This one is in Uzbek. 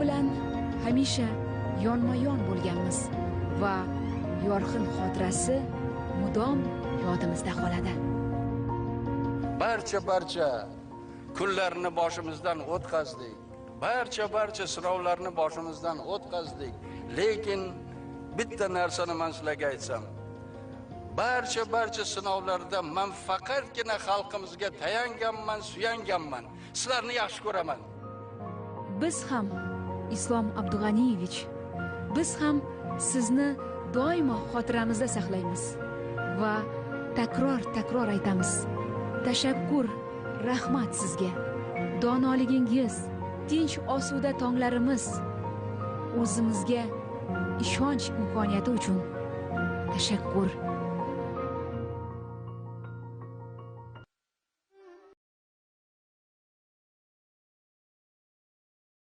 bilan hamisha yonma-yon bo'lganmiz va yorqin xotirasi mudom yodimizda qoladi. Barcha kunlarni boshimizdan o'tkazdik. Barcha sinovlarni boshimizdan o'tkazdik. Lekin bitta narsani men sizlarga aytsam, barcha sinovlarda men faqatgina xalqimizga tayanganman, suyanganman. Sizlarni yaxshi ko'raman. Biz ham Islom Abdug'aniyevich, biz ham sizni doimo xotiramizda saqlaymiz va takror aytamiz. Tashakkur, rahmat sizga. Donoligingiz, tinch osuda tonglarimiz, o'zimizga ishonch imkoniyati uchun tashakkur,